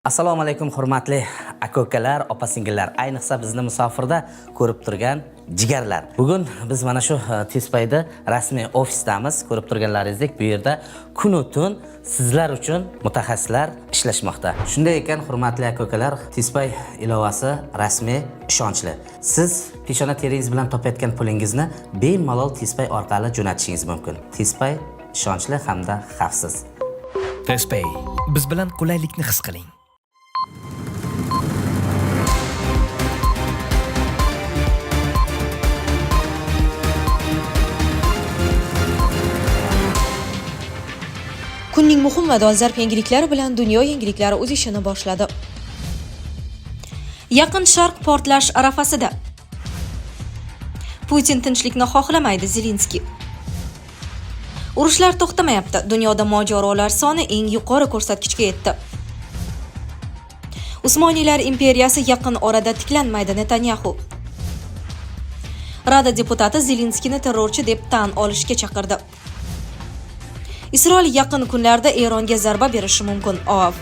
Assalomu alaykum, hurmatli aka-ukalar, opa-singillar, ayniqsa bizni musofirda ko'rib turgan jigarlar. Bugun biz mana shu TezPayda rasmiy ofisdamiz. Ko'rib turganlaringizdek, bu yerda kunu tun sizlar uchun mutaxassislar ishlashmoqda. Shunday ekan, hurmatli aka-ukalar, TezPay ilovasi rasmiy, ishonchli. Siz peshona teringiz bilan topayotgan pulingizni bemalol TezPay orqali jo'natishingiz mumkin. TezPay ishonchli hamda xavfsiz. TezPay. Biz bilan qulaylikni his qiling. Kunning muhim va dolzarb yangiliklari bilan dunyo yangiliklari o'z ishini boshladi. Yaqin Sharq portlash arafasida. Putin tinchlikni xohlamaydi, Zelenskiy. Urushlar to'xtamayapti. Dunyoda mojarolar soni eng yuqori ko'rsatkichga yetdi. Usmoniylar imperiyasi yaqin orada tiklanmaydi, Netanyaxu. Rada deputati Zelenskiyni terrorchi deb tan olishga chaqirdi. Isroil yaqin kunlarda Eronga zarba berishi mumkin, OAV.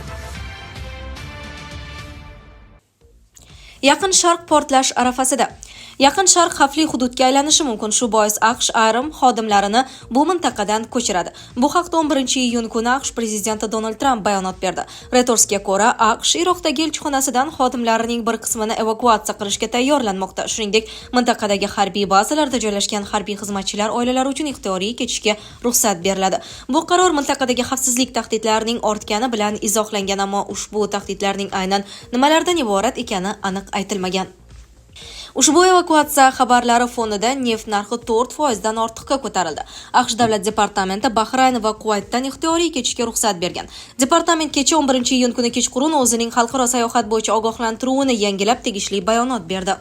Yaqin Sharq portlash arafasida. Yaqin Sharq xavfli hududga aylanishi mumkin. Shu bois AQSh ayrim xodimlarini bu mintaqadan ko'chiradi. Bu haqda 11-iyun kuni AQSh prezidenti Donald Tramp bayonot berdi. Reutersga ko'ra, AQSh Iroqdagi elchixonasidan xodimlarining bir qismini evakuatsiya qilishga tayyorlanmoqda. Shuningdek, mintaqadagi harbiy bazalarda joylashgan harbiy xizmatchilar oilalari uchun ixtiyoriy ketishga ruxsat beriladi. Bu qaror mintaqadagi xavfsizlik tahdidlarining ortgani bilan izohlangan, ammo ushbu tahdidlarning aynan nimalardan iborat ekani aniq aytilmagan. Ushbu evakuatsiya xabarlari fonida neft narxi 4% dan ortiqqa ko'tarildi. AQSh davlat departamenti Bahrayn va Kuvaytdan ixtiyoriy ketishga ruxsat bergan. Departament kecha 11-iyun kuni kechqurun o'zining xalqaro sayohat bo'yicha ogohlantiruvini yangilab tegishli bayonot berdi.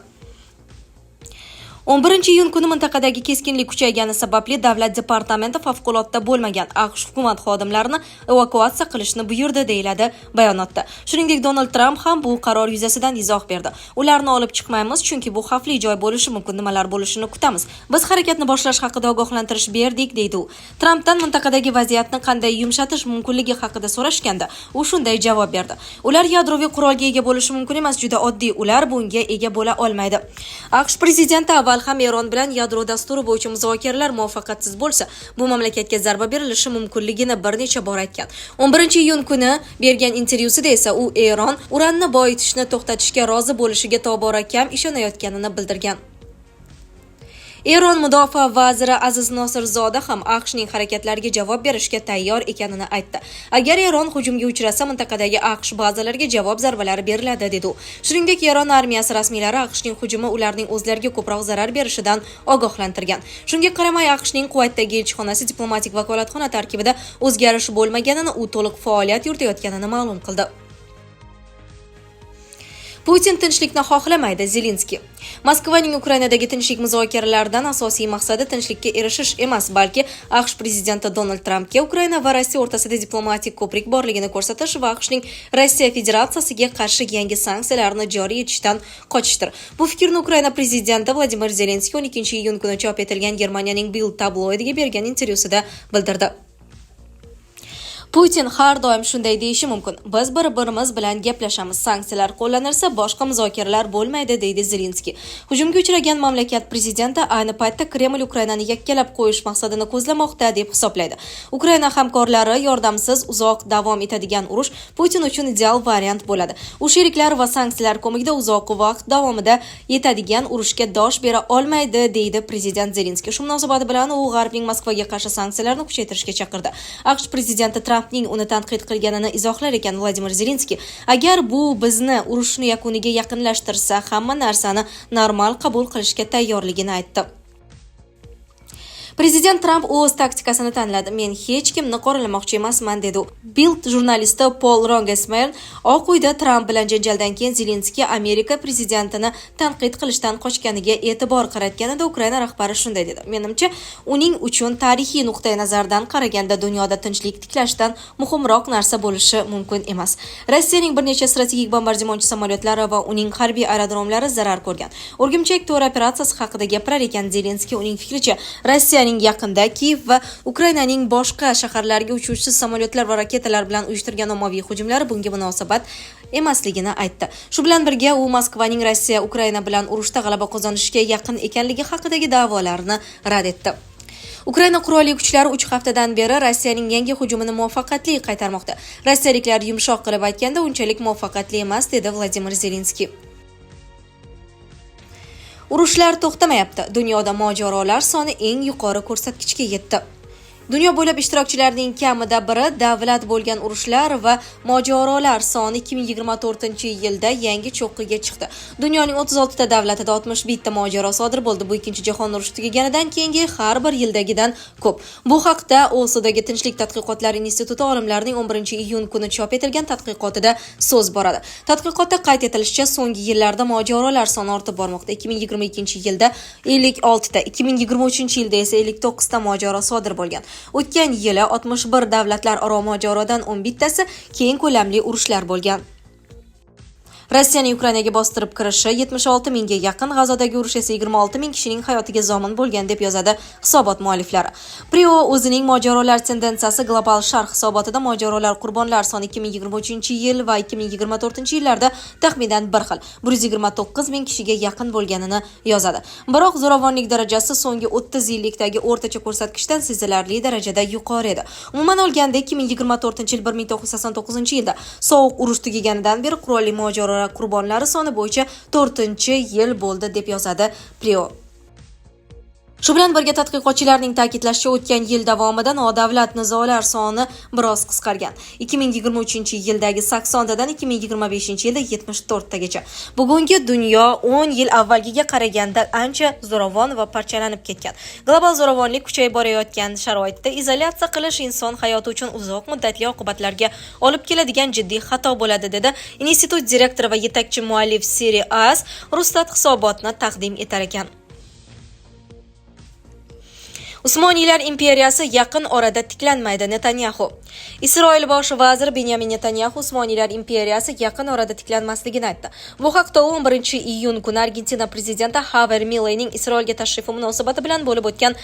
11-iyun kuni mintaqadagi keskinlik kuchaygani sababli davlat departamenti favqulodda bo'lmagan AQSh hukumat xodimlarini evakuatsiya qilishni buyurdi, deyiladi bayonotda. Shuningdek, Donald Tramp ham bu qaror yuzasidan izoh berdi. Ularni olib chiqmaymiz, chunki bu xavfli joy bo'lishi mumkin, nimalar bo'lishini kutamiz. Biz harakatni boshlash haqida ogohlantirish berdik, deydi u. Trampdan mintaqadagi vaziyatni qanday yumshatish mumkinligi haqida so'rashganda, u shunday javob berdi. Ular yadroviy qurolga ega bo'lishi mumkin emas, juda oddiy, ular bunga ega bo'la olmaydi. AQSh prezidenti avval ham Eron bilan yadro dasturi bo'yicha muzokaralar muvaffaqiyatsiz bo'lsa, bu mamlakatga zarba berilishi mumkinligini bir necha bor aytgan. 11-iyun kuni bergan intervyusida esa u Eron uranni boyitishni to'xtatishga rozi bo'lishiga tobora kam ishonayotganini bildirgan. Eron mudofaa vaziri Aziz Nosirzoda ham AQShning harakatlariga javob berishga tayyor ekanini aytdi. Agar Eron hujumga uchrasa, mintaqadagi AQSh bazalariga javob zarbalari beriladi, dedi u. Shuningdek, Eron armiyasi rasmiylari AQShning hujumi ularning o'zlariga ko'proq zarar berishidan ogohlantirgan. Shunga qaramay, AQShning Kuvaytdagi elchixonasi diplomatik vakolatxona tarkibida o'zgarish bo'lmaganini, u to'liq faoliyat yuritayotganini ma'lum qildi. Putin tinchlikni xohlamaydi, Zelenskiy. Moskvaning Ukrainadagi tinchlik muzokaralaridan asosiy maqsadi tinchlikka erishish emas, balki AQSh prezidenti Donald Trampga Ukraina va Rossiya o'rtasida diplomatik ko'prik borligini ko'rsatish va AQShning Rossiya Federatsiyasiga qarshi yangi sanksiyalarni joriy etishdan qochishdir. Bu fikrni Ukraina prezidenti Vladimir Zelenskiy 12-iyun kuni chop etilgan Germaniyaning Bild tabloidiga bergan intervyusida bildirdi. Putin har doim shunday deyishi mumkin. Biz bir-birimiz bilan gaplashamiz. Sanksiyalar qo'llanilsa, boshqa muzokaralar bo'lmaydi, deydi Zelenskiy. Hujumga uchragan mamlakat prezidenti ayni paytda Kreml Ukrainani yakkalab qo'yish maqsadini ko'zlamoqda deb hisoblaydi. Ukraina hamkorlari yordamsiz uzoq davom etadigan urush Putin uchun ideal variant bo'ladi. U sheriklar va sanksiyalar ko'magida uzoq vaqt davomida yetadigan urushga dosh bera olmaydi, deydi prezident Zelenskiy. Shu munosabat bilan u G'arbning Moskvaga qarshi sanksiyalarni kuchaytirishga chaqirdi. AQSh prezidenti Trampning uni tanqid qilganini izohlar ekan Vladimir Zelenskiy, agar bu bizni urushni yakuniga yaqinlashtirsa, hamma narsani normal qabul qilishga tayyorligini aytdi. Prezident Tramp o'z taktikasini tanladi. Men hech kimni qoralamoqchi emasman, dedi u. Bild jurnalisti Pol Rongesmer Oq uyda Tramp bilan janjaldan keyin Zelenskiy Amerika prezidentini tanqid qilishdan qochganiga e'tibor qaratganida Ukraina rahbari shunday dedi. Menimcha, uning uchun tarixiy nuqtai nazardan qaraganda dunyoda tinchlik tiklashdan muhimroq narsa bo'lishi mumkin emas. Rossiyaning bir necha strategik bombardimonchi samolyotlari va uning harbiy aerodromlari zarar ko'rgan. O'rgimchak to'ri operatsiyasi haqida gapirar ekan Zelenskiy, uning fikricha, Rossiyaning Rossiyaning yaqinda Kiyev va Ukrainaning boshqa shaharlariga uchuvchisiz samolyotlar va raketalar bilan uyushtirgan ommaviy hujumlari bunga munosabat emasligini aytdi. Shu bilan birga u Moskvaning Rossiya Ukraina bilan urushda g'alaba qozonishga yaqin ekanligi haqidagi da'volarni rad etdi. Ukraina qurolli kuchlari 3 haftadan beri Rossiyaning yangi hujumini muvaffaqiyatli qaytarmoqda. Rossiyaliklar, yumshoq qilib aytganda, unchalik muvaffaqiyatli emas, dedi Vladimir Zelenskiy. Urushlar to'xtamayapti. Dunyoda mojarolar soni eng yuqori ko'rsatkichga yetdi. Dunyo bo'ylab ishtirokchilarning kamida biri davlat bo'lgan urushlar va mojarolar soni 2024-yilda yangi cho'qqiga chiqdi. Dunyoning 36 ta davlatida 61 ta mojaro sodir bo'ldi. Bu Ikkinchi jahon urushi tugaganidan keyingi har bir yildagidan ko'p. Bu haqda Oslodagi Tinchlik tadqiqotlari instituti olimlarining 11-iyun kuni chop etilgan tadqiqotida so'z boradi. Tadqiqotda qayd etilishicha, so'nggi yillarda mojarolar soni ortib bormoqda. 2022-yilda 56 ta, 2023-yilda esa 59 ta mojaro sodir bo'lgan. O'tgan yili 61 davlatlararo mojarodan 11 tasi keng ko'lamli urushlar bo'lgan. Rossiyaning Ukrainaga bostirib kirishi 76 mingga yaqin, G'azodagi urush esa 26 ming kishining hayotiga zomin bo'lgan, deb yozadi hisobot mualliflari. PRIO o'zining "Mojarolar tendensiyasi: global sharq" hisobotida mojarolar qurbonlar soni 2023-yil va 2024-yillarda taxminan bir xil, 129 ming kishiga yaqin bo'lganini yozadi. Biroq zo'ravonlik darajasi so'nggi 30 yillikdagi o'rtacha ko'rsatkichdan sezilarli darajada yuqori edi. Umuman olganda, 2024-yil 1989-yilda sovuq urush tugaganidan beri qurolli mojarolar qurbonlari soni bo'yicha 4-yil bo'ldi, deb yozadi PRIO. Shu bilan birga, tadqiqotchilarning ta'kidlashicha, o'tgan yil davomida nodavlat nizolar soni biroz qisqargan. 2023-yildagi 80 tadan 2025-yilda 74 tagacha. Bugungi dunyo 10 yil avvalgiga qaraganda ancha zo'ravon va parchalanib ketgan. Global zo'ravonlik kuchayib borayotgan sharoitda izolyatsiya qilish inson hayoti uchun uzoq muddatli oqibatlarga olib keladigan jiddiy xato bo'ladi, dedi institut direktori va yetakchi muallif Siri Aas Rustat hisobotni taqdim etar ekan. Usmoniylar imperiyasi yaqin orada tiklanmaydi – Netanyaxu. Isroil bosh vaziri Benyamin Netanyaxu Usmoniylar imperiyasi yaqin orada tiklanmasligini aytdi. Bu haqda u 11 iyun kuni Argentina prezidenti Xaver Mileyning Isroilga tashrifi munosabati bilan bo'lib o'tgan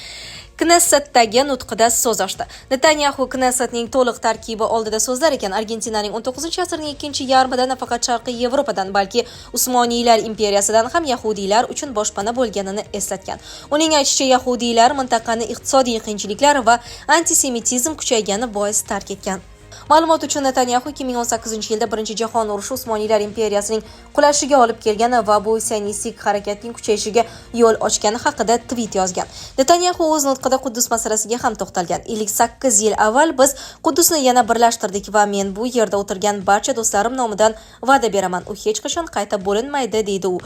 Knessetdagi nutqida so'z ochdi. Netanyaxu Knessetning to'liq tarkibi oldida so'zlar ekan, Argentinaning 19-asrning ikkinchi yarmida nafaqat Sharqiy Yevropadan, balki Usmoniylar imperiyasidan ham yahudiylar uchun boshpana bo'lganini eslatgan. Uning aytishicha, yahudiylar mintaqani iqtisodiy qiyinchiliklar va antisemitizm kuchaygani bois tark etgan. Ma'lumot uchun, Netanyaxu 2018-yilda Birinchi jahon urushi Usmoniylar imperiyasining qulashiga olib kelgani va bu sionistik harakatning kuchayishiga yo'l ochgani haqida tvit yozgan. Netanyaxu o'z nutqida Quddus masalasiga ham to'xtalgan. 58 yil avval biz Quddusni yana birlashtirdik va men bu yerda o'tirgan barcha do'stlarim nomidan va'da beraman, u hech qachon qayta bo'linmaydi, deydi u.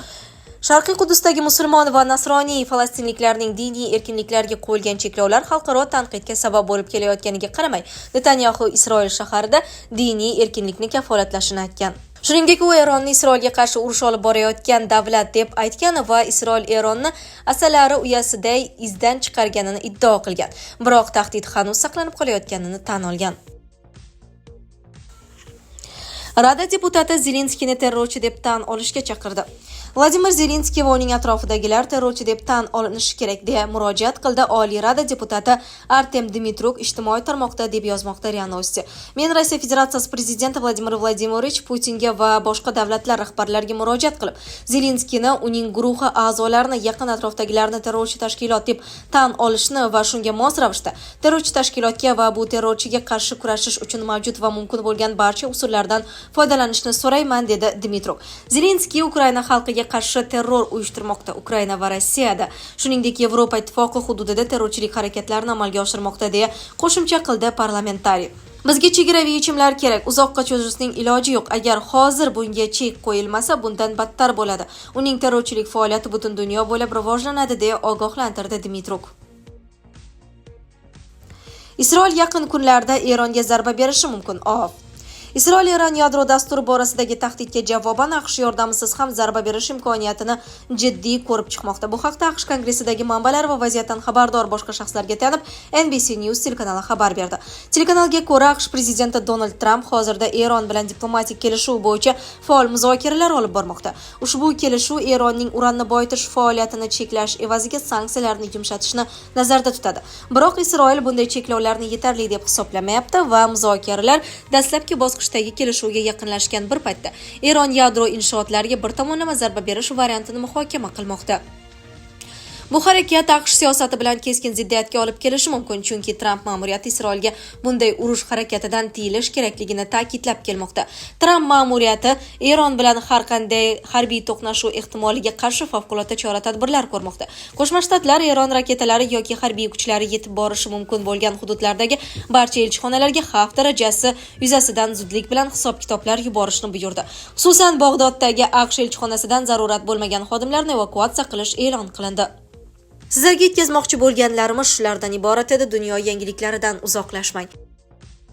Sharqiy Quddusdagi musulmon va nasroniy falastinliklarning diniy erkinliklariga qo'yilgan cheklovlar xalqaro tanqidga sabab bo'lib kelayotganiga qaramay, Netanyaxu Isroil shaharida diniy erkinlikni kafolatlashini aytgan. Shuningdek, u Eronni Isroilga qarshi urush olib borayotgan davlat deb aytgan va Isroil Eronni asalari uyasiday izdan chiqarganini iddao qilgan. Biroq tahdid hanuz saqlanib qolayotganini tan olgan. Rada deputati Zelenskiyni terrorchi deb tan olishga chaqirdi. Vladimir Zelenskiy va uning atrofidagilar terrorchi deb tan olinishi kerak, deya murojaat qildi Oliy Rada deputati Artem Dmitruk ijtimoiy tarmoqda, deb yozmoqda RIA Novosti. Men Rossiya Federatsiyasi prezidenti Vladimir Vladimirovich Putinga va boshqa davlatlar rahbarlariga murojaat qilib, Zelenskiyni, uning guruhi a'zolarini, yaqin atrofdagilarni terrorchi tashkilot deb tan olishni va shunga mos ravishda terrorchi tashkilotga va bu terrorchiga qarshi kurashish uchun mavjud va mumkin bo'lgan barcha usullardan foydalanishni so'rayman, dedi Dmitruk. Zelenskiy Ukraina xalqiga qarshi terror uyushtirmoqda, Ukraina va Rossiyada, shuningdek Yevropa Ittifoqi hududida terrorchilik harakatlarini amalga oshirmoqda, deya qo'shimcha qildi parlamentariy. Bizga chegaraviy yechimlar kerak, uzoqqa cho'zishning iloji yo'q. Agar hozir bunga chek qo'yilmasa, bundan battar bo'ladi. Uning terrorchilik faoliyati butun dunyo bo'ylab rivojlanadi, deya ogohlantirdi Dmitruk. Isroil yaqin kunlarda Eronga zarba berishi mumkin – OAV. Isroil Eron yadro dasturi borasidagi tahdidga javoban AQSh yordamisiz ham zarba berish imkoniyatini jiddiy ko'rib chiqmoqda. Bu haqda AQSh Kongressidagi manbalar va vaziyatdan xabardor boshqa shaxslarga tayanib NBC News telekanali xabar berdi. Telekanalga ko'ra, AQSh prezidenti Donald Tramp hozirda Eron bilan diplomatik kelishuv bo'yicha faol muzokaralar olib bormoqda. Ushbu kelishuv Eronning uranni boyitish faoliyatini cheklash evaziga sanksiyalarni yumshatishni nazarda tutadi. Biroq Isroil bunday cheklovlarni yetarli deb hisoblamayapti va muzokaralar dastlabki bosqichdagi kelishuvga yaqinlashgan bir paytda Eron yadro inshootlariga bir tomonlama zarba berish variantini muhokama qilmoqda. Bu harakat AQSh siyosati bilan keskin ziddiyatga olib kelishi mumkin, chunki Tramp ma'muriyati Isroilga bunday urush harakatidan tiyilish kerakligini ta'kidlab kelmoqda. Tramp ma'muriyati Eron bilan har qanday harbiy to'qnashuv ehtimoliga qarshi favqulodda chora-tadbirlar ko'rmoqda. Qo'shma Shtatlar Eron raketalari yoki harbiy kuchlari yetib borishi mumkin bo'lgan hududlardagi barcha elchixonalarga xavf darajasi yuzasidan zudlik bilan hisob-kitoblar yuborishni buyurdi. Xususan, Bag'doddagi AQSh elchixonasidan zarurat bo'lmagan xodimlarni evakuatsiya qilish e'lon qilindi. Sizlarga yetkazmoqchi bo'lganlarimiz shulardan iborat edi. Dunyo yangiliklaridan uzoqlashmang.